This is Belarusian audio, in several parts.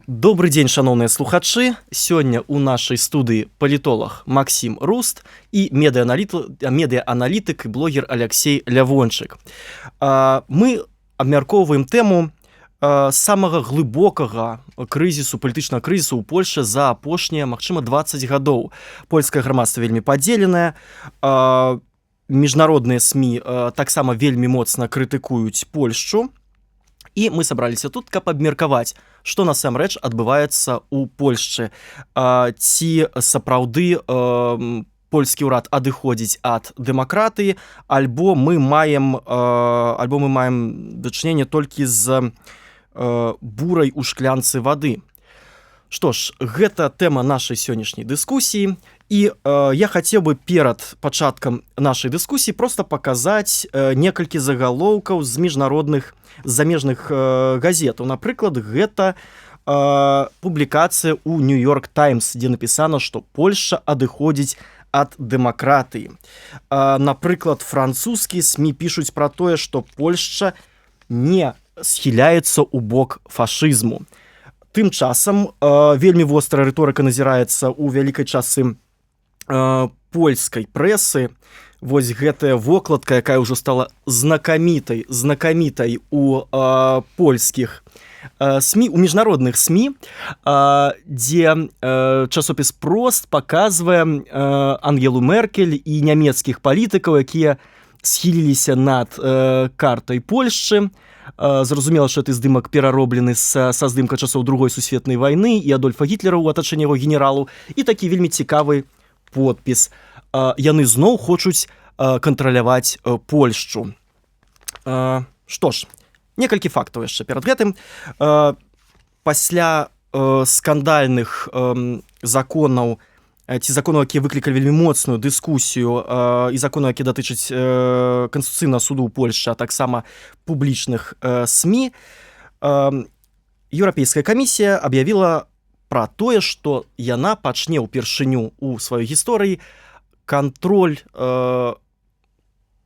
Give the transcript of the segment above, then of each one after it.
Добры дзень, шаноўныя слухачы. Сёння ў нашай студыі палітолаг Максім Руст і медыааналітык і блогер Аляксей Лявончык. Мы абмяркоўваем тэму самага глыбокага крызісу, палітычнага крызісу ў Польшчы за апошнія, магчыма, 20 гадоў. Польскае грамадства вельмі падзеленае. Міжнародныя СМІ таксама вельмі моцна крытыкуюць Польшчу. І мы сабраліся тут, каб абмеркаваць, што насамрэч адбываецца ў Польшчы. Ці сапраўды польскі ўрад адыходзіць ад дэмакратыі, альбо мы маем дачыненне толькі з бурай у шклянцы вады. Што ж, гэта тэма нашай сённяшняй дыскусіі. І я хацеў бы перад пачаткам нашай дыскусіі проста паказаць некалькі загалоўкаў з міжнародных, замежных газетаў. Напрыклад, гэта публікацыя ў Нью-Йорк Таймс, дзе напісана, што Польшча адыходзіць ад дэмакратыі. Напрыклад, французскія СМІ пішуць пра тое, што Польшча не схіляецца ў бок фашызму. Тым часам вельмі вострая рыторыка назіраецца ў вялікай частцы польскай прэсы. Вось гэтая вокладка, якая ўжо стала знакамітай у польскіх СМІ, у міжнародных СМІ, дзе часопіс «Прост» паказвае Ангелу Меркель і нямецкіх палітыкаў, якія схіліліся над картай Польшчы. Зразумела, што гэты здымак перароблены са здымка часоў Другой сусветнай вайны і Адольфа Гітлера ў атачэнні яго генералу, і такі вельмі цікавы подпіс: яны зноў хочуць кантраляваць Польшчу. Што ж, некалькі фактаў яшчэ перад гэтым. Пасля скандальных законаў ці законаў, якія выклікалі вельмі моцную дыскусію, і законаў, які датычаць Канстытуцыйнага суду ў Польшчы, а таксама публічных СМІ, Еўрапейская камісія аб'явіла пра тое, што яна пачне ўпершыню ў сваёй гісторыі кантроль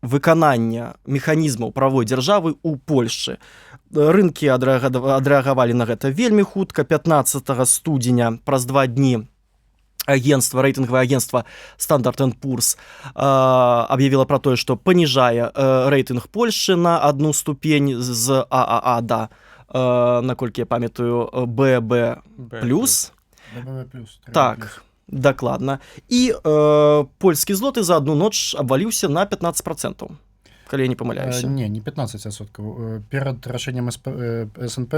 выканання механізмаў правой дзяржавы ў Польшчы. Рынкі адрэагавалі на гэта вельмі хутка. 15 студзеня, праз 2 дні, агентство, рэйтынгавае агентство Standard Poor's аб'явіла пра тое, што паніжае рэйтынг Польшчы на одну ступень з ААА да, наколькі я памятаю, ББ плюс. Так, дакладна. І польскі злоты за одну ноч абваліўся на 15%, калі я не памыляюся. Не 15%. Перад рашэннем СНП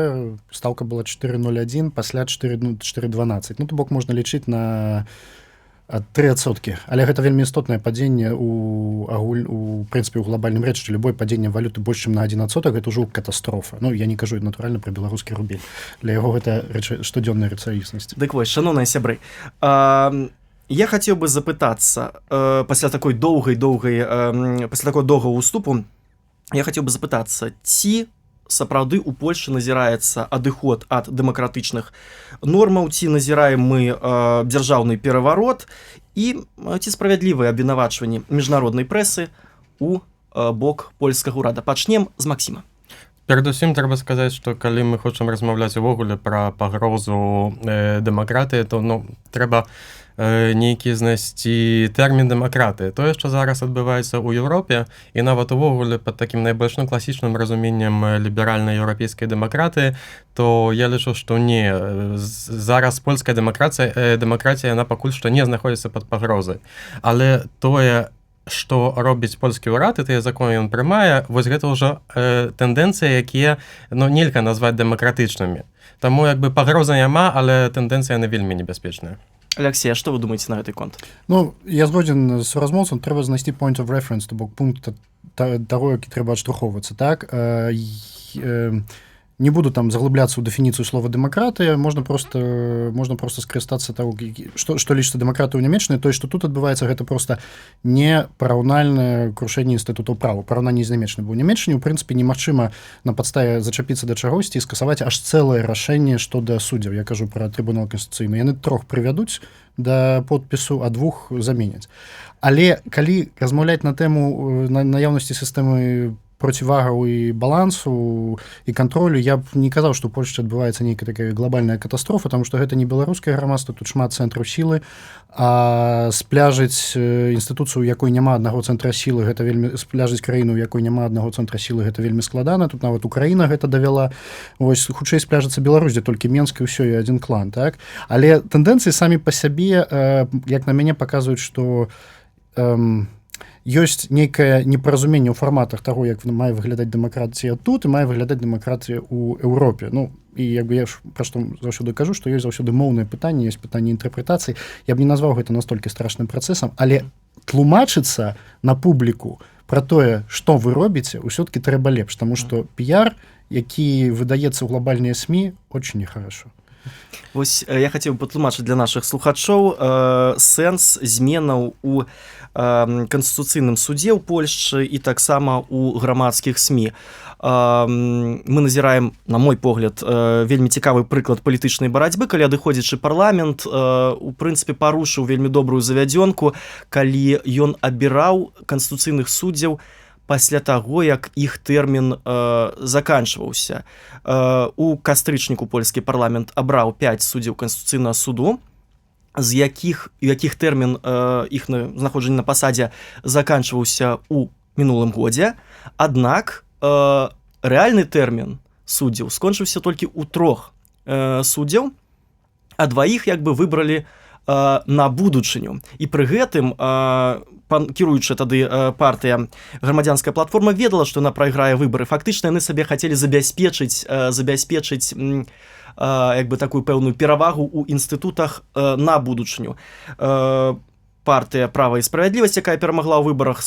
стаўка была 4,01, пасля 4, ну, 4,12. Ну, то бок можна лічыць на 3%. Але гэта вельмі істотнае падзенне у агуль у прынцыпе, у глобальным рэчы. Любое падзенне валюты больш чым на 1%— гэта ўжо катастрофа. Ну, я не кажу, натуральна, пра беларускі рубель, для яго гэта штодзённая рэчаіснасць. Дык вось, шаноўныя сябры, я хацеў бы запытацца пасля такой доўгай доўгай пасля такого доўгага уступу, я хацеў бы запытацца, ці сапраўды у Польшы назіраецца адыход ад дэмакратычных нормаў, ці назіраем мы дзяржаўны пераварот і ці справядлівыя абвінавачванні міжнароднай прэсы у бок польскага ўрада. Пачнем з Максіма. Перадусім трэба сказаць, што калі мы хочам размаўляць увогуле пра пагрозу дэмакратыі, то, ну, трэба нейкі знайсці тэрмін дэмакратыі. Тое, што зараз адбываецца ў Еўропе і нават увогуле пад такім найбольш, ну, класічным разуменнем ліберальнай еўрапейскай дэмакратыі, то я лічу, што не, зараз польская дэмакратія, яна пакуль што не знаходзіцца пад пагрозай. Але тое, што робіць польскі ўрад і тыя законы ён прымае, вось гэта ўжо тэндэнцыі, якія, ну, нельга назваць дэмакратычнымі. Таму як бы пагроза няма, але тэндэнцыя на вельмі небяспечная. Аляксей, а што вы думаеце на гэты конт? Ну, я згодзен з суразмоўцам, трэба знайсці point of reference, то бок пункт таго, які трэба адштурхоўвацца. Так, не буду там заглыбляцца ў дэфініцыю слова «дэмакратыя», можна просто скарыстацца таго, што лічыцца дэмакратыяй у Нямеччыны. Тое, што тут адбываецца, гэта просто непараўнальнае крушэнне інстытутаў права, параўнанне з Нямеччынай, бо ў Нямеччыне у прынцыпе немагчыма на падставе зачапіцца да чагосьці і скасаваць аж цэлае рашэнне што да суддзяў. Я кажу пра Трыбунал канстытуцыйны. Яны трох прывядуць да подпісу, а двух заменяць. Але калі размаўляць на тэму наяўнасці сістэмы процівагаў і балансу і кантролю. Я б не казаў, што ў Польшчы адбываецца нейкая такая глобальная катастрофа, потому что гэта не беларускае грамадства, тут шмат цэнтраў сілы, а спляжыць інстытуцыю, якой няма аднаго цэнтра сілы, гэта вельмі, спляжыць краіну, якой няма аднаго цэнтра сілы, гэта вельмі складана. Тут нават Украіна гэта давяла. Вось, хутчэй спляжыцца Беларусь, дзе толькі Менск і ўсё, і адзін клан, так. Але тэндэнцыі самі па сябе, як на мяне, паказваюць, што ёсць нейкае непаразуменне ў фарматах таго, як мае выглядаць дэмакратыя тут і мае выглядаць дэмакратыя ў Еўропе. Ну і як бы я ж пра што заўсёды кажу, што ёсць заўсёды моўнае пытанне, ёсць пытанне інтэрпрэтацыі. Я б не назваў гэта настолькі страшным працэсам, але тлумачыцца на публіку пра тое, што вы робіце, ўсё-таки трэба лепш, таму што піяр, які выдаецца ў глобальныя СМІ, очень нехорошо. Вось я хацеў патлумачыць для нашых слухачоў сэнс зменаў у канстытуцыйным судзе ў Польшчы і таксама у грамадскіх СМІ. Мы назіраем, на мой погляд, вельмі цікавы прыклад палітычнай барацьбы, калі адыходзячы парламент у прынцыпе парушыў вельмі добрую завядзёнку, калі ён абіраў канстытуцыйных суддзяў пасля таго, як іх тэрмін заканчваўся. У кастрычніку польскі парламент абраў 5 суддзяў канстытуцыйнага суду, з якіх у якіх тэрмін іх знаходжання на пасадзе заканчваўся ў мінулым годзе. Аднак рэальны тэрмін суддзяў скончыўся толькі ў трох суддзяў, а дваіх як бы выбралі на будучыню. І пры гэтым кіруючая тады партыя «Грамадзянская платформа» ведала, што яна прайграе выбары. Фактычна яны сабе хацелі забяспечыць як бы такую пэўную перавагу ў інстытутах на будучыню. Партыя «Права і справядлівасць», якая перамагла ў выбарах,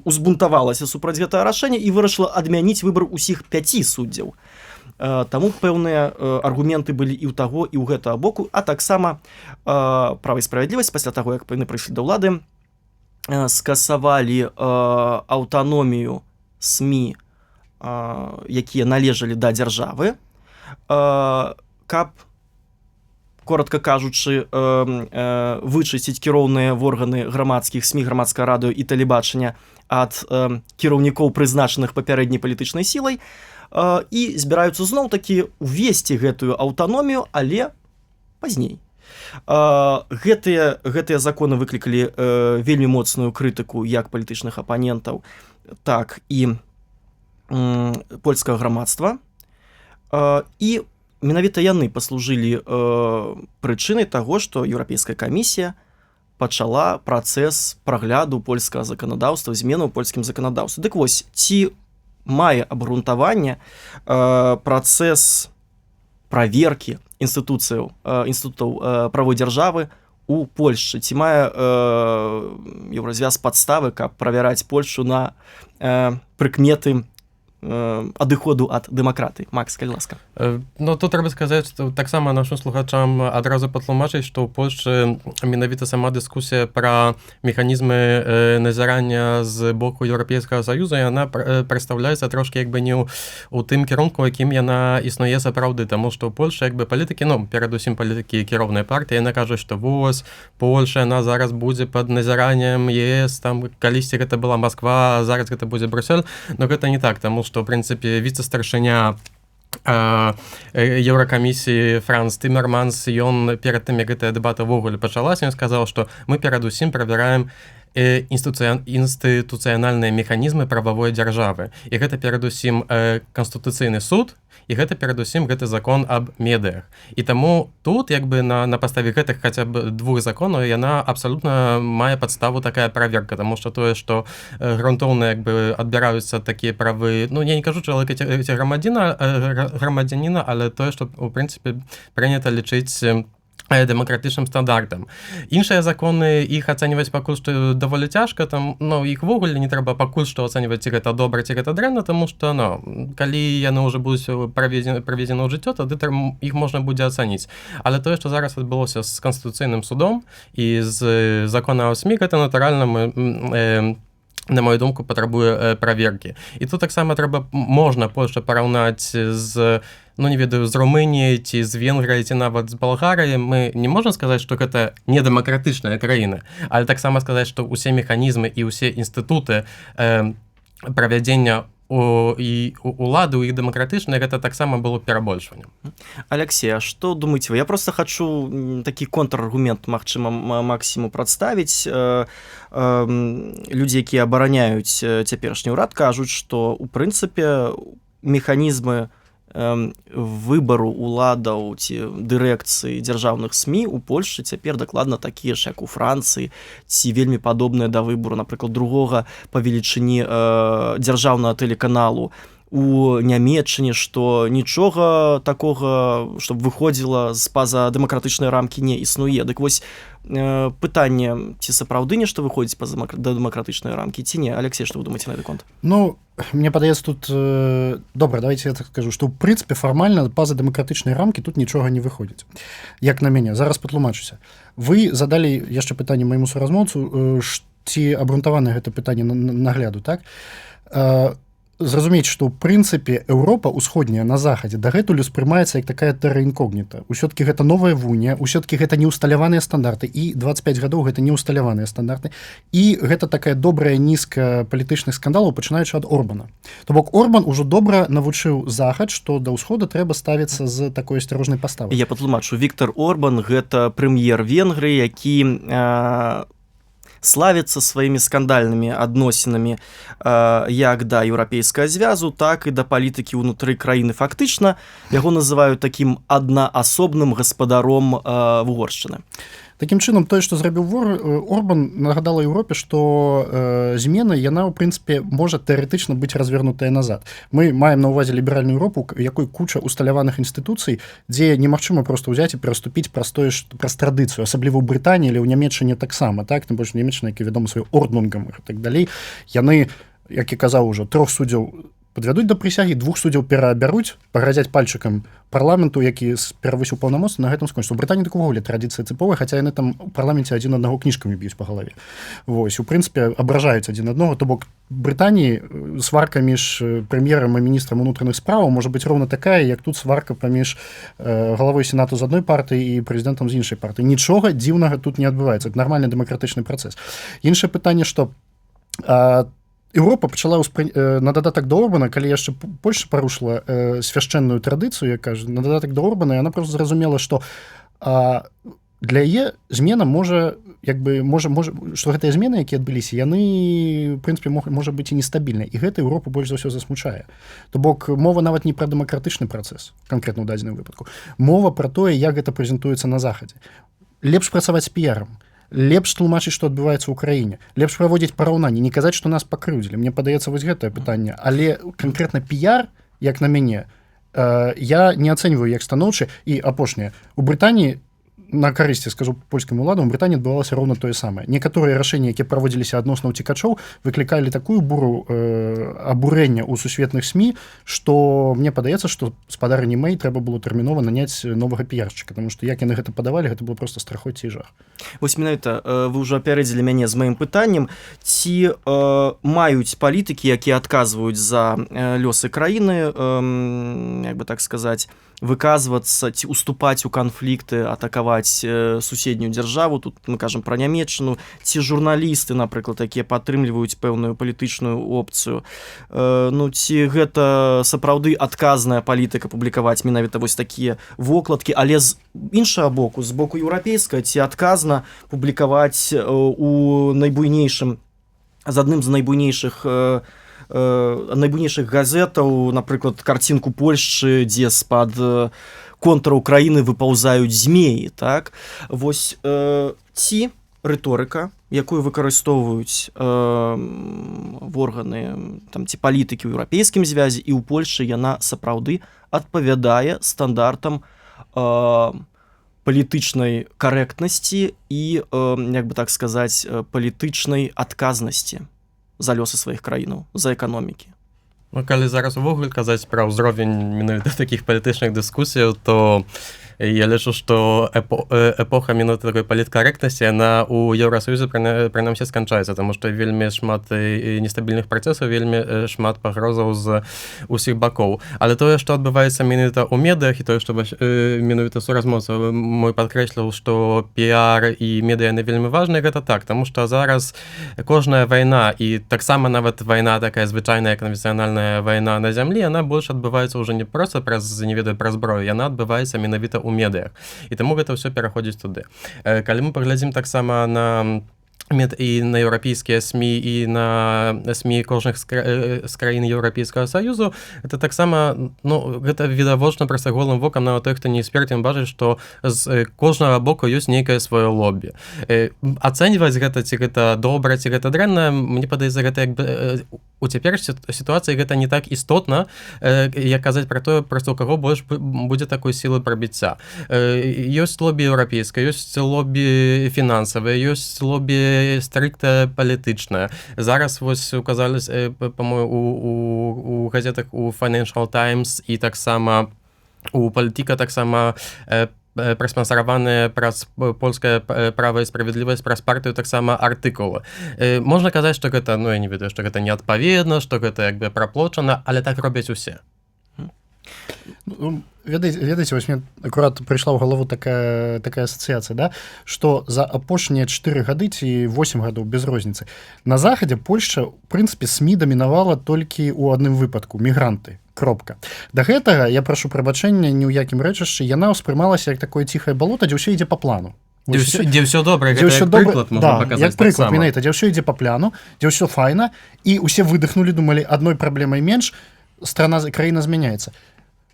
узбунтавалася супраць гэтага рашэння і вырашыла адмяніць выбар усіх пяці суддзяў. Таму пэўныя аргументы былі і ў таго, і ў гэтага боку, а таксама «Права і справядлівасць» пасля таго, як яны прыйшлі да ўлады, скасавалі аўтаномію СМІ, якія належалі да дзяржавы, каб, коротко кажучы, вычысціць кіроўныя органы грамадскіх СМІ, грамадскага радыё і тэлебачання ад кіраўнікоў, прызначаных папярэдняй палітычнай сілай, і збіраюцца зноў-такі увесці гэтую аўтаномію, але пазней. Гэтыя законы выклікалі вельмі моцную крытыку як палітычных апанентаў, так і польскага грамадства. І менавіта яны паслужылі прычынай таго, што Еўрапейская камісія пачала працэс прагляду польскага заканадаўства, змену ў польскім заканадаўстве. Дык вось, ці мае абгрунтаванне працэс праверкі інстытуцыяў, інстытутаў правой дзяржавы у Польшчы? Ці мае Еўразвяз падставы, каб правяраць Польшу на прыкметы адыходу ад дэмакратыі? Макс, калі ласка. Ну, тут трэба сказаць, што таксама нашым слухачам адразу патлумачыць, што ў Польшчы менавіта сама дыскусія пра механізмы назірання з боку Еўрапейскага Саюза, яна прадстаўляецца трошки як бы не ў тым кірунку, якім яна існуе сапраўды, таму што ў Польшы як бы палітыкі, ну, перадусім палітыкі кіроўнай партыі, яна кажа, што вось Польша, яна зараз будзе пад назіраннем ЕС, там калісьці гэта была Москва, зараз гэта будзе Брюссель, но гэта не так, таму што, в прынцыпе, віце-старшыня Еўракамісіі Франц Тымерманс, ён перад тым, як гэтая дэбата ўвогуле пачалася, ён сказаў, што мы перадусім правяраем інстытуцыянальныя механізмы прававой дзяржавы. І гэта перадусім канстытуцыйны суд, і гэта перадусім гэты закон аб медыях. І таму тут як бы на падставе гэтых хаця б двух законаў яна абсалютна мае падставу, такая праверка, таму што тое, што грунтоўна як бы адбіраюцца такія правы, ну, я не кажу чалавека ці грамадзяніна, але тое, што у прынцыпе прынята лічыць дэмакратычным стандартам. Іншыя законы, іх ацэньваць пакуль што даволі цяжка, там, ну, іх увогуле не трэба пакуль што ацэньваць, ці гэта добра, ці гэта дрэнна, таму што, ну, калі яны ўжо будуць праведзены ў жыццё, тады іх можна будзе ацаніць. Але тое, што зараз адбылося з канстытуцыйным судом і з закона СМІ, гэта натуральна мы, на мою думку, патрабуе праверкі. І тут таксама трэба, можна Польша параўнаць з, ну, не ведаю, з Румыніяй ці з Венгрыяй, ці нават з Балгарыяй. Мы не можам сказаць, што гэта не дэмакратычная краіна, але таксама сказаць, што ўсе механізмы і ўсе інстытуты правядзення і улады у іх дэмакратычныя, гэта таксама было перабольшваннем. Алексей, а что думаете вы? Я просто хочу такі контраргумент, магчыма, Максіму прадставіць. Людзі, якія абараняюць цяперашні ўрад, кажуць, што у прынцыпе механізмы выбару уладаў ці дырэкцыі дзяржаўных СМІ у Польшчы цяпер дакладна такія ж, як у Францыі, ці вельмі падобныя да выбару, напрыклад, другога па велічыні дзяржаўнага тэлеканалу у Нямеччыне, што нічога такога, чтоб выходзіла з па-за дэмакратычнай рамкі, не існуе. Дык вось пытанне, ці сапраўды нешта выходзіць па-за дэмакратычнай рамкі ці не? Алексей, што вы думаеце на гэты конт? Ну, мне падаецца, тут добра, давайте я так скажу, что ў прынцыпе фармальна па-за дэмакратычнай рамкі тут нічога не выходзіць, як на мяне. Зараз патлумачуся. Вы задалі яшчэ пытанне майму суразмоўцу, ці абгрунтавана гэта пытанне нагляду, так? Зразумець, што ў прынцыпе Еўропа ўсходняя на захадзе дагэтуль успрымаецца як такая тэра інкогніта. Усё-таки гэта новая вуня, ўсё-таки гэта неусталяваныя стандарты, і 25 гадоў гэта неусталяваныя стандарты, і гэта такая добрая нізка палітычных скандалаў, пачынаючы ад Орбана. То бок Орбан ужо добра навучыў захад, што да ўсхода трэба ставіцца з такой асцярожнай паставай. Я патлумачу: Віктор Орбан — гэта прэм'ер Венгрыі, які славіцца сваімі скандальнымі адносінамі як да Еўрапейскага звязу, так і да палітыкі ўнутры краіны. Фактычна яго называюць такім аднаасобным гаспадаром Вугоршчыны. Такім чынам, тое, што зрабіў Орбан, нагадала Еўропе, што змена, яна ў прынцыпе можа тэарэтычна быць развернутая назад. Мы маем на ўвазе ліберальную Еўропу, якой куча усталяваных інстытуцый, дзе немагчыма просто ўзяць і пераступіць праз тое, праз традыцыю, асабліва ў Брытаніі или ў Нямеччыне таксама, так, тым больш Нямеччына, які вядома сваю орднунгам і так далей. Яны, як і казаў ужо, трох суддзяў падвядуць да прысягі, двух суддзяў пераабяруць, пагразяць пальчыкам парламенту, які перавысіў паўнамоцтва, на гэтым скончыцца. У Брытаніі так увогуле традыцыя тыповая, хаця яны там у парламенце адзін аднаго кніжкамі б'юць па галаве. Вось, у прынцыпе, абражаюць адзін аднаго. То бок Брытаніі сварка між прэм'ерам і міністрам унутраных справаў можа быць роўна такая, як тут сварка паміж галавой сенату з адной партыі і прэзідэнтам з іншай партыі. Нічога дзіўнага тут не адбываецца, нармальны дэмакратычны працэс. Іншае пытанне, што Еўропа пачала на дадатак до Орбана, калі яшчэ Польша парушыла свяшчэнную традыцыю, я кажу, на дадатак до Орбана, яна просто зразумела, што для яе змена можа, як бы, можа, што гэтыя змены, якія адбыліся, яны в прынцыпе можа быць і нестабільнай, і гэта Еўропу больш за ўсё засмучае. То бок мова нават не пра дэмакратычны працэс канкрэтна ў дадзеным выпадку, мова пра тое, як гэта прэзентуецца на захадзе. Лепш працаваць з піярам, лепш тлумачыць, што адбываецца ў краіне, лепш праводзіць параўнанні, не казаць, што нас пакрыўдзілі. Мне падаецца, вось гэтае пытанне. Але канкрэтна піяр, як на мяне, я не ацэньваю як станоўчы. І апошняе: у Брытаніі, на карысці скажу польскім уладам, у Брытаніі адбывалася роўна тое самае. Некаторыя рашэнні, якія праводзіліся адносна ўцекачоў, выклікалі такую буру абурэння ў сусветных СМІ, што мне падаецца, што спадарыні Мэй трэба было тэрмінова наняць новага піяршчыка, потому что як яны гэта падавалі, гэта было просто страхоцце і жах. Вось менавіта вы ўжо апярэдзілі мяне з маім пытаннем: ці маюць палітыкі, якія адказваюць за лёсы краіны, як бы так сказаць, выказвацца ці уступаць у канфлікты, атакаваць суседнюю дзяржаву, тут мы кажам пра Нямеччыну, ці журналісты, напрыклад, якія падтрымліваюць пэўную палітычную опцыю, ну, ці гэта сапраўды адказная палітыка — публікаваць менавіта вось такія вокладкі? Але з іншага боку, з боку еўрапейскага, ці адказна публікаваць у найбуйнейшым з адным з найбуйнейшых газетаў, напрыклад, карцінку Польшчы, дзе з-пад контура Украіны выпаўзаюць змеі? Так вось, ці рыторыка, якую выкарыстоўваюць органы там ці палітыкі ў Еўрапейскім звязе і ў Польшчы, яна сапраўды адпавядае стандартам палітычнай карэктнасці і, як бы так сказаць, палітычнай адказнасці за лёсы сваіх краінаў, за эканомікі? Ну, калі зараз увогуле казаць пра ўзровень менавіта такіх палітычных дыскусіяў, то я лічу, што эпоха менавіта такой паліткарэктнасці, яна у Еўрасаюзе прынамсі сканчаецца, таму што вельмі шмат нестабільных працэсаў, вельмі шмат пагрозаў з усіх бакоў. Але тое, што адбываецца менавіта ў медыях, і тое, што менавіта суразмоўца мой падкрэсліў, што піар і медыа яны вельмі важныя, гэта так, таму што зараз кожная вайна, і таксама нават вайна такая звычайная, канвенцыянальная фармальная вайна на зямлі, она больш адбываецца уже не просто праз, не ведаю, пра зброю, яна адбываецца менавіта ў медыях, і таму гэта ўсё пераходзіць туды. Калі мы паглядзім таксама на мед і на еўрапейскія СМІ, і на СМІ кожных з краін Еўрапейскага Саюзу, это таксама, ну, гэта відавочна проста голым вокам, нават той, хто не эксперт, ён бачыць, што з кожнага боку ёсць нейкае сваё лобі. Ацэньваць гэта, ці гэта добра, ці гэта дрэнна, мне падаецца, гэта як бы у цяперашняй сітуацыі гэта не так істотна, як казаць пра тое просто, у каго больш будзе такой сілы прабіцця. Ёсць лобі еўрапейская, ёсць лобі фінансавыя, ёсць лобі стрыкта палітычная. Зараз вось указались, по-моему, у газетах, у Financial Times і таксама у Палітыка, таксама праспансараваныя праз польская «Права і справядлівасць», праз партыю таксама артыкулы. Можна казаць, што гэта, ну, я не ведаю, што гэта неадпаведна, што гэта як бы праплочана, але так робяць усе. Ну, ведаеце, вось мне акурат прыйшла ў галаву такая асацыяцыя, да, что за апошнія 4 гады ці 8 гадоў, без розніцы, на захадзе Польшча, у прынцыпе, СМІ дамінавала толькі ў адным выпадку: мігранты, кропка. Да гэтага, я прашу прабачэння, ні ў якім рэчышчы яна ўспрымалася як такое ціхае балота, дзе ўсё ідзе по плану. Дзе ўсё добра. Дзе ўсё добра, да, як прыклад менавіта, дзе ўсё ідзе по пляну, дзе ўсё файна, і усе выдохнули, думалі: адной праблемай менш, страна, краіна змяняецца.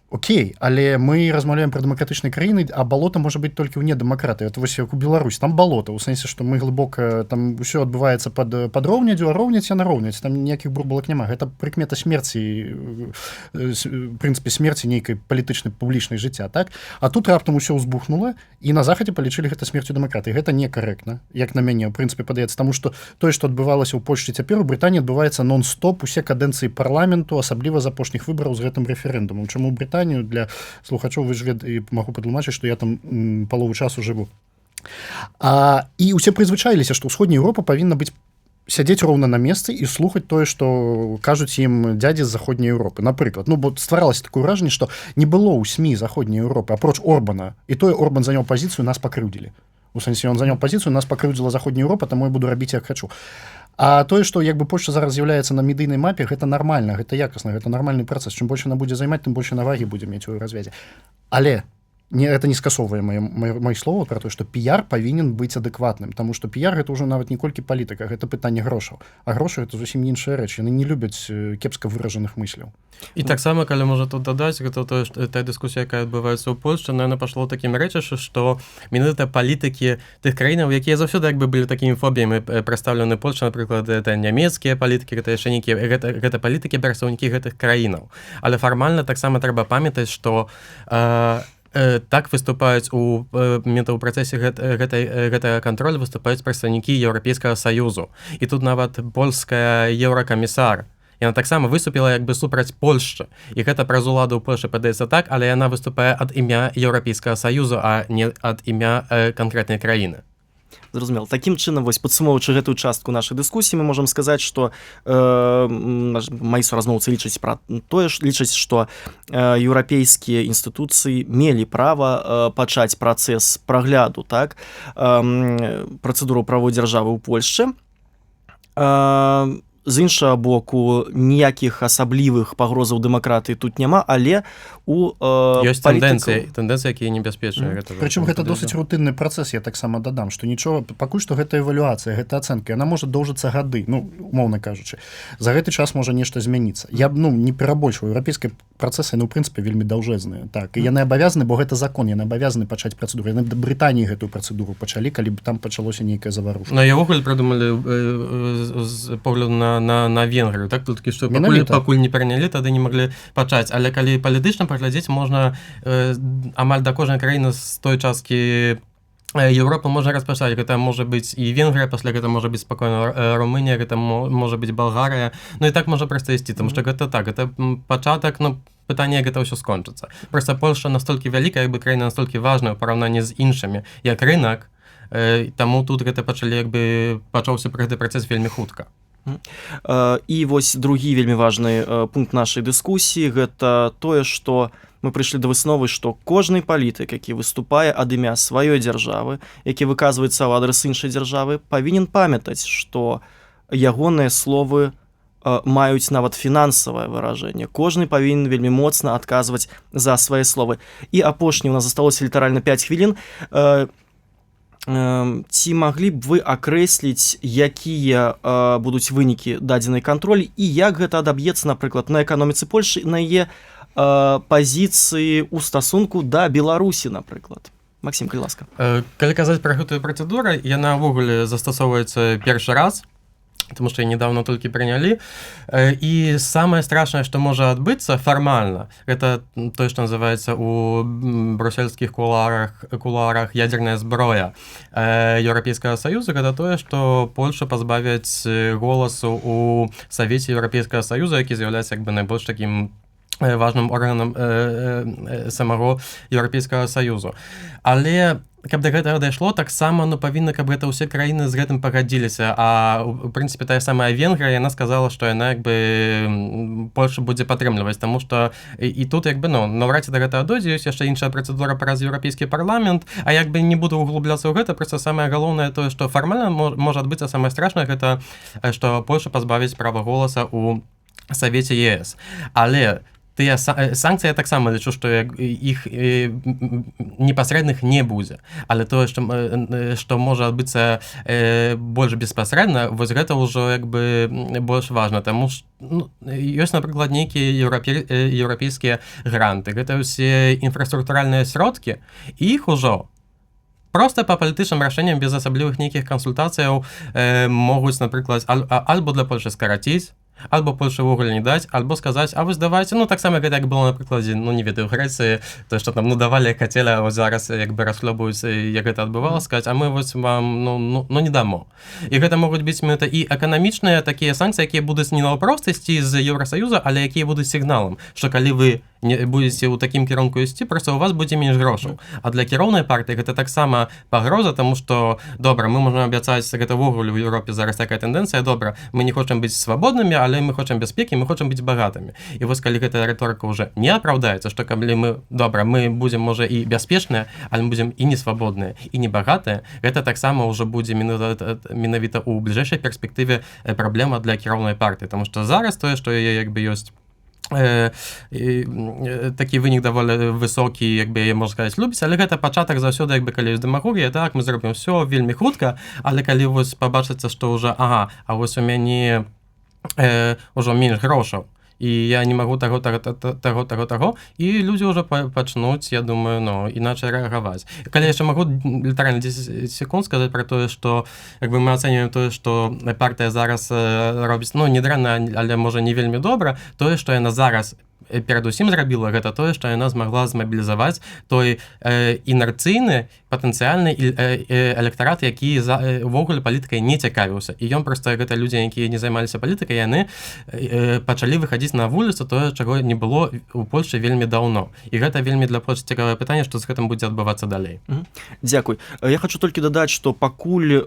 Окей, але мы размаўляем пра дэмакратычнай краіны, а балота можа быць толькі ў недэмакраты. Это вось як у Беларусь, там балота у сэнсе, што мы глыбока, там ўсё адбываецца пад роўнядзю, а роўняць яна роўняць, там ніякіх бурбалак няма. Гэта прыкмета смерці, прынцыпе, смерці нейкай палітычнай, публічнай жыцця, так? А тут раптам усё ўзбухнула, і на захадзе палічылі гэта смерцю дэмакраты. Гэта некарэктна, як на мяне, у прынцыпе, падаецца, таму што тое, што адбывалася ў Польшчы цяпер, у Брытаніі адбываецца нон-стоп усе кадэнцыі парламенту, асабліва з апошніх выбараў, з гэтым рэферэндумам. Чаму Брытанію, для слухачоў, вы ж вед і магу патлумачыць, што я там палову часу жыву. І усе прызвычаіліся, што ўсходняя Еўропа павінна быць сядзець роўна на месцы і слухаць тое, што кажуць ім дзядзі з заходняй Еўропы, напрыклад. Ну, бо стваралася такое ўражанне, што не было ў СМІ заходняй Еўропы, апроч Орбана, і тое Орбан заняў пазіцыю «нас пакрыўдзілі», у сэнсе, он заняў пазіцыю «нас пакрыўдзіла заходняя Еўропа, таму я буду рабіць, як хачу». А тое, што як бы Польша зараз з'яўляецца на медыйнай мапе, гэта нармальна, гэта якасна, гэта нармальны працэс. Чым больш она будзе займаць, тым больше на вагі будзе мець у развязе. Але не, это не скасоўвае мои слова про то, что піяр павінен быць адэкватным, тому что піяр — это ўжо нават не колькі палітыка, гэта пытанне грошаў, а грошы — это зусім іншая рэч, яны не любяць кепска выражаных мысляў. І таксама, калі можа тут дадаць, гэта тое, што та дыскусія, якая адбываецца ў Польшчы, наверное, пашло такім рэчышча, што менавіта палітыкі тых краінаў, якія заўсёды як бы былі такімі фобіямі прадстаўлены Польша, напрыклад, это нямецкія палітыкі, гэта яшчэ нейкія, гэта палітыкі, прадстаўнікі гэтых краінаў. Але фармальна таксама трэба памятаць, што так выступаюць у мета ў працэсе гэтага кантролю выступаюць прадстаўнікі Еўрапейскага Саюзу, і тут нават польская еўракамісар, яна таксама выступіла як бы супраць Польшчы, і гэта праз уладу ў Польшы падаецца так, але яна выступае ад імя Еўрапейскага Саюзу, а не ад імя канкрэтнай краіны. Зразумела. Такім чынам, вось, падсумоўваючы гэтую частку нашай дыскусіі, мы можам сказаць, што мои суразмоўцы лічаць пра тое ж, лічаць, што еўрапейскія інстытуцыі мелі права пачаць працэс прагляду, так, працэдуру правовой дзяржавы ў Польшчы. З іншага боку, ніякіх асаблівых пагрозаў дэмакратыі тут няма, але у ёсць тэндэнцыі, якія небяспечныя. Прычым гэта досыць рутынны працэс, я таксама дадам, што нічога пакуль што, гэта эвалюацыя, гэта ацэнка, яна можа доўжыцца гады. Ну, умоўна кажучы, за гэты час можа нешта змяніцца. Я б, ну, не перабольшваю, еўрапейскія працэсы, ну, у прынцыпе, вельмі даўжэзныя, так, і яны абавязаны, бо гэта закон, яны абавязаны пачаць працэдуру. Яны да Брытаніі гэтую працэдуру пачалі, калі б там пачалося нейкае заваруша. На увогуле прыдумалі з погляду на Венгрыю, так, толькі што пакуль не прынялі, тады не маглі пачаць. Але калі палітычна паглядзець, можна амаль да кожнай краіны з той часткі Еўропы можа распачаць. Гэта можа быць і Венгрыя пасля, гэта можа быць спакойна Румынія, гэта можа быць Балгарыя, ну і так можа проста ісці, тому што гэта так, это пачатак, ну, пытанне, як гэта ўсё скончыцца. Просто Польша настолькі вялікая, як бы краіна настолькі важная ў параўнанні з іншымі як рынок, таму тут гэта пачалі, як бы пачаўся пра гэты працэс вельмі хутка. І вось другі вельмі важны пункт нашай дыскусіі — гэта тое, што мы прыйшлі да высновы, што кожны палітык, які выступае ад імя сваёй дзяржавы, які выказваецца ў адрас іншай дзяржавы, павінен памятаць, што ягоныя словы маюць нават фінансавае выражэнне. Кожны павінен вельмі моцна адказваць за свае словы. І апошні, у нас засталося літаральна 5 хвілін. Ці маглі б вы акрэсліць, якія будуць вынікі дадзенай кантролі і як гэта адаб'ецца, напрыклад, на эканоміцы Польшы, на яе пазіцыі ў стасунку да Беларусі, напрыклад? Максім, калі ласка. Калі казаць пра гэтую працэдуру, яна ўвогуле застасоўваецца першы раз, потому что недавно толькі прынялі. І самое страшное, что можа адбыцца фармальна, это тое, что называется у брусельскіх кулуарах ядерная зброя Еўрапейскага Саюза, гэта тое, что Польшу пазбавяць голасу у Савеце Еўрапейскага Саюза, які з'яўляецца як бы найбольш таким важным органам самого Еўрапейскага Саюзу. Але каб да гэтага дайшло, таксама, ну, павінна, каб гэта ўсе краіны з гэтым пагадзіліся. А у прынцыпе тая самая Венгрыя, яна сказала, што яна як бы Польша будзе падтрымліваць, таму что і тут як бы, ну, наўрад ці да гэтага дойдзе. Ёсць яшчэ іншая працэдура праз Еўрапейскі парламент, а як бы не буду углубляцца ў гэта. Просто самае галоўнае тое, што фармальна можа адбыцца самае страшнае, гэта што Польша пазбавіць права голаса у Савеце ЕС. Але тыя санкцыі, я таксама лічу, што іх непасрэдных не будзе, але тое, што можа адбыцца больш беспасрэдна, вось гэта ўжо як бы больш важна, таму ж, ну, ёсць, напрыклад, нейкія еўрапейскія гранты, гэта ўсе інфраструктуральныя сродкі, іх ужо просто по палітычным рашэнням, без асаблівых нейкіх кансультацыяў, могуць, напрыклад, альбо для Польшы скараціць, альбо Польшы ўвогуле не даць, альбо сказаць: «А вось давайте». Ну, таксама гэта як было на прыкладзе, ну, не ведаю, Грэцыі, то что там, ну, давалі, як хацелі, а вось зараз як бы расхлёбаюць, як гэта адбывалася, сказаць: «А мы вось вам, ну, не дамо». І гэта могуць быць менавіта і эканамічныя такія санкцыі, якія будуць не наўпрост ісці з Еўрасаюза, але якія будуць сігналам, што калі вы не будете ў такім кірунку ісці, просто у вас будзе менш грошаў. А для кіроўнай партыі гэта таксама пагроза, тому что добра, мы можем абяцаць, гэта ўвогуле ў Еўропе зараз такая тэндэнцыя: добра, мы не хочам быць свабоднымі, але мы хочам бяспекі, мы хочам быць багатымі. І вось калі гэтая рыторыка уже не апраўдаецца, што калі мы, добра, мы будзем можа і бяспечныя, але мы будзем і не свабодныя, і не багатыя, гэта таксама ўжо будзе менавіта ў бліжэйшай перспектыве праблема для кіроўнай партыі. Тому что зараз тое, што яе як бы ёсць такі вынік даволі высокі, як бы, можна сказаць, любіць, але гэта пачатак заўсёды, як бы, калі ёсць дэмагогія, так, мы зробім все вельмі хутка, але калі вось пабачыцца, што ўжо ага, а вось у мяне ўжо менш грошаў і я не магу таго, таго, таго, таго, таго, і людзі ўжо пачнуць, я думаю, ну, іначай рэагаваць. Калі яшчэ магу літаральна 10 секунд сказаць про тое, што як бы мы ацэньваем тое, што партыя зараз робіць, ну, не дрэнна, але можа не вельмі добра, тое, што яна зараз перадусім зрабіла, гэта тое, што яна змагла змабілізаваць той інерцыйны патэнцыяльны электарат, які за увогуле палітыкай не цікавіўся, і ён просто, гэта людзі, якія не займаліся палітыкай, яны пачалі выхадзіць на вуліцу, тое, чаго не было у Польшы вельмі даўно. І гэта вельмі для Польшы цікавае пытанне, што з гэтым будзе адбывацца далей. Дзякуй. Я хочу толькі дадаць, што пакуль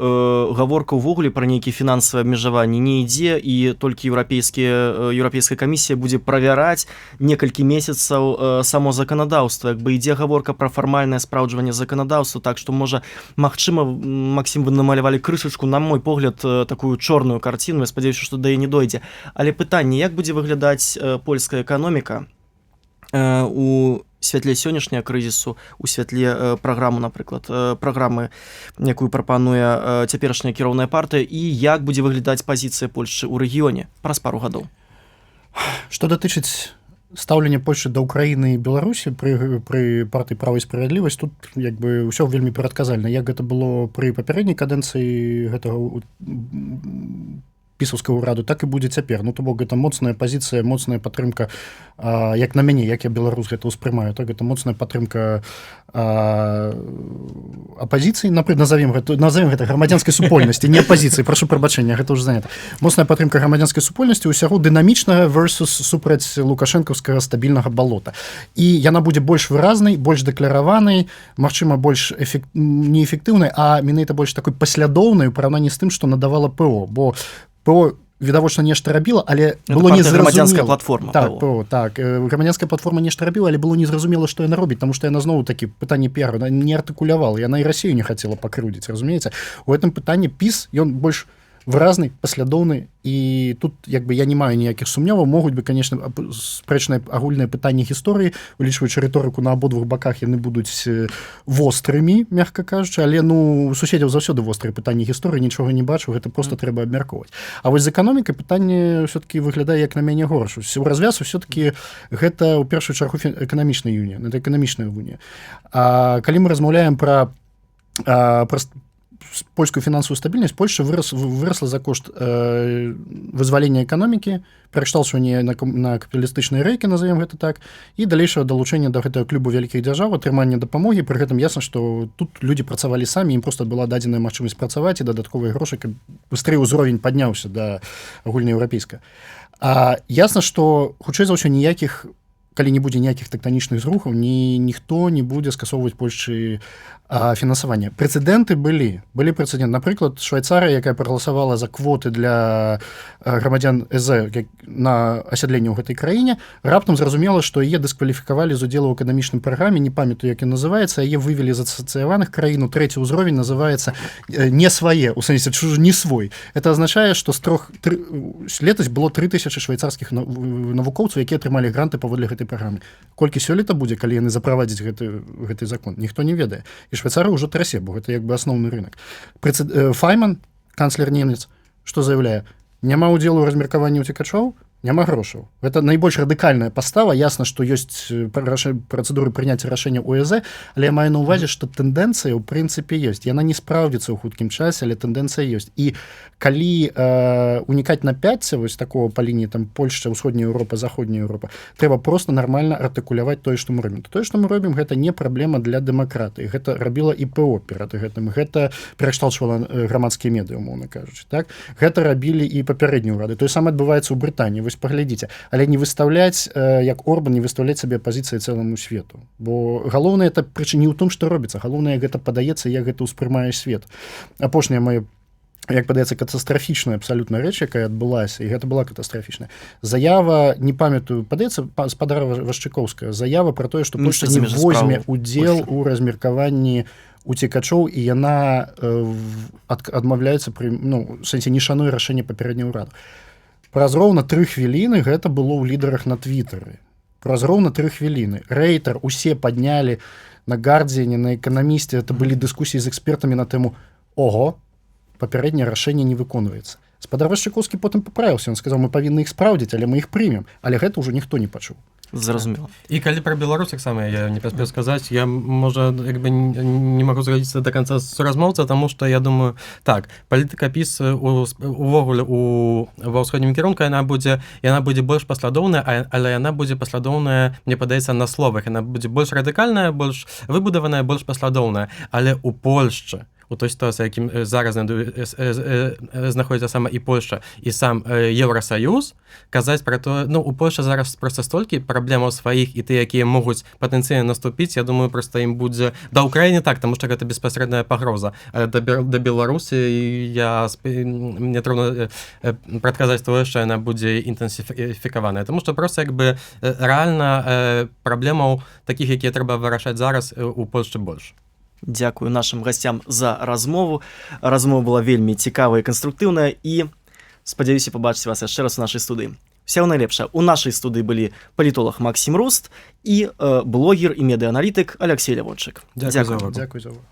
гаворка ўвогуле пра нейкія фінансавыя абмежаванні не ідзе, і толькі Еўрапейская камісія будзе правяраць некалькі месяцаў само заканадаўства. Як бы ідзе гаворка пра фармальнае спраўджванне заканадаўства. Так што можа, магчыма, Максім, вы намалявалі крышачку, на мой погляд, такую чорную карціну. Я спадзяюся, што да яе не дойдзе. Але пытанне: як будзе выглядаць польская эканоміка у святле сённяшняга крызісу, у святле праграму, напрыклад, праграмы, якую прапануе цяперашняя кіроўная партыя, і як будзе выглядаць пазіцыя Польшчы ў рэгіёне праз пару гадоў? Што датычыць стаўлення Польшы да Ўкраіны і Беларусі пры партыі «Права і справядлівасць», тут як бы ўсё вельмі прадказальна. Як гэта было пры папярэдняй кадэнцыі гэтага пісаўскага ўраду, так і будзе цяпер. Ну, то бок гэта моцная пазіцыя, моцная падтрымка, як на мяне, як я, беларус, гэта ўспрымаю, так, гэта моцная падтрымка апазіцыі, напрыклад, назовем гэта грамадзянскай супольнасці, не апазіцыі, прашу прабачэння, гэта ўжо занята, моцная падтрымка грамадзянскай супольнасці, усяго дынамічнага versus супраць лукашэнкаўскага стабільнага балота. І яна будзе больш выразнай, больш дэклараванай, магчыма, больш неэфектыўнай, а менавіта больш такой паслядоўнай у параўнанні з тым, што надавала ПО, бо ПО відавочна нешта рабіла, але было не «Грамадзянская платформа». Так, ПО, так, «Грамадзянская платформа» нешта рабіла, але было незразумела, што яна робіць, таму што яна, зноў такі пытанне піару, не артыкулявала, яна і Расію не хацела пакрыўдзіць, разумееце. У гэтым пытанні ПіС, ён больш Выразны, паслядоўны, і тут як бы я не маю ніякіх сумневаў. Могуць бы, конечно, спрэчныя агульныя пытанні гісторыі, улічваючы рыторыку на абодвух баках, яны будуць вострымі, мягка кажучы, але, ну, суседзяў заўсёды вострыя пытанні гісторыі, нічога не бачу, гэта просто трэба абмяркоўваць. А вось з эканомікай пытанне все-таки выглядае, як на мяне, горш. У развяз все-таки гэта ў першую чаргу эканамічная юнія, это эканамічная унія. А калі мы размаўляем пра польскую фінансавую стабільнасць, Польша вырасла за кошт вызвалення эканомікі, перакшталчвання на капіталістычныя рэйкі, назовем гэта так, і далейшага далучэння да гэтага клубу вялікіх дзяржаў, атрымання дапамогі. Пры гэтым ясна, што тут людзі працавалі самі, ім просто была дадзеная магчымасць працаваць і дадатковыя грошы, каб быстрей ўзровень падняўся да агульнаеўрапейска. А ясна, што хутчэй за ўсё ніякіх, калі не будзе ніякіх тэктанічных зрухаў, ніхто не будзе скасоўваць Польшчы фінансавання. Прэцэдэнты былі. Былі прэцэдэнт, напрыклад, Швайцарыя, якая прагаласавала за квоты для грамадзян ЭЗ на асядленне ў гэтай краіне, раптам зразумела, што яе дыскваліфікавалі з удзелу ў эканамічным праграме, не памятаю, як ён называецца, яе вывелі з асацыяваных краін у трэці ўзровень, называецца не свае, у сэнсе чужы, не свой. Это азначае, што з трох тры, летась было 3000 швайцарскіх навукоўцаў, якія атрымалі гранты паводле гэтай праграмы. Колькі сёлета будзе, калі яны заправадзяць гэты закон, ніхто не ведае. І Швейцары ўжо трасе, бо гэта як бы асноўны рынок. Файман, канцлер немец, што заяўляе? Няма ўдзелу ў размеркаванні ўцекачоў, няма грошаў. Гэта найбольш радыкальная пастава. Ясна, што ёсць працэдуры прыняцця рашэння ў ЭЗ, але я маю на ўвазе, што тэндэнцыя ў прынцыпе ёсць. Яна не спраўдзіцца ў хуткім часе, але тэндэнцыя ёсць. І калі унікаць напяцця вось такого па лініі там Польшча, Усходняя Еўропа, Заходняя Еўропа, трэба просто нармальна артыкуляваць тое, што мы робім. Тое, што мы робім, гэта не праблема для дэмакратыі. Гэта рабіла і ПО перад гэтым, гэта перакшталчвала грамадскія медыі, умоўна кажучы, так? Гэта рабілі і папярэднія ўрады. Тое самае адбываецца ў Брытаніі, вось паглядзіце. Але не выстаўляць, як Орбан, не выстаўляць сабе пазіцыі цэламу свету, бо галоўнае это прычына не ў том, што робіцца, галоўнае, гэта падаецца, як гэта ўспрымае свет. Апошняя моя, як падаецца, катастрафічная абсалютна рэч, якая адбылася, і гэта была катастрафічная заява, не памятаю, падаецца, спадара Вашчыкоўская, заява про тое, што Польша не возьме удзел у размеркаванні уцекачоў, і яна адмаўляецца пры, ну, сэнсе, не шануе рашэнне папярэдняго ўраду. Праз роўна 3 хвіліны гэта было ў лідарах на Твітары. Праз роўна 3 хвіліны. Рэйтэр усе паднялі, на Гардзіяне, на Эканамісце это былі дыскусіі з экспертамі на тэму: ого, папярэдняе рашэнне не выконваецца. Спадар Вашчыкоўскі потым паправіўся, он сказал: «Мы павінны іх спраўдзіць, але мы іх прымем», але гэта ўжо ніхто не пачуў. Зразумела. І калі пра Беларусь таксама, я не паспеў сказаць, я, можа, як бы не магу згадзіцца до конца суразмоўца, таму што я думаю так: палітыка ПіС увогуле ва ўсходнім кірунку, яна будзе больш паслядоўная, але яна будзе паслядоўная, мне падаецца, на словах. Яна будзе больш радыкальная, больш выбудаваная, больш паслядоўная, але у Польшчы, у той сітуацыі, якім зараз знаходзіцца сама і Польша, і сам Еўрасаюз, казаць пра то, ну, у Польша зараз просто столькі праблемаў сваіх і ты, якія могуць патэнцыйна наступіць, я думаю, просто ім будзе да Ўкраіны так, таму што гэта беспасрэдная пагроза, да Беларусі мне трудно прадказаць тое, што яна будзе інтэнсіфікаваная, таму што просто як бы рэальна праблемаў такіх, якія трэба вырашаць зараз, у Польшчы больш. Дзякую нашым гасцям за размову. Размова была вельмі цікавая і канструктыўная, і спадзяюся пабачыць вас яшчэ раз у нашай студыі. Усяго найлепшага. У нашай студыі былі палітолаг Максім Руст і блогер і медыааналітык Алексей Лявончык. Дзякую за увагу. Дзякую за увагу.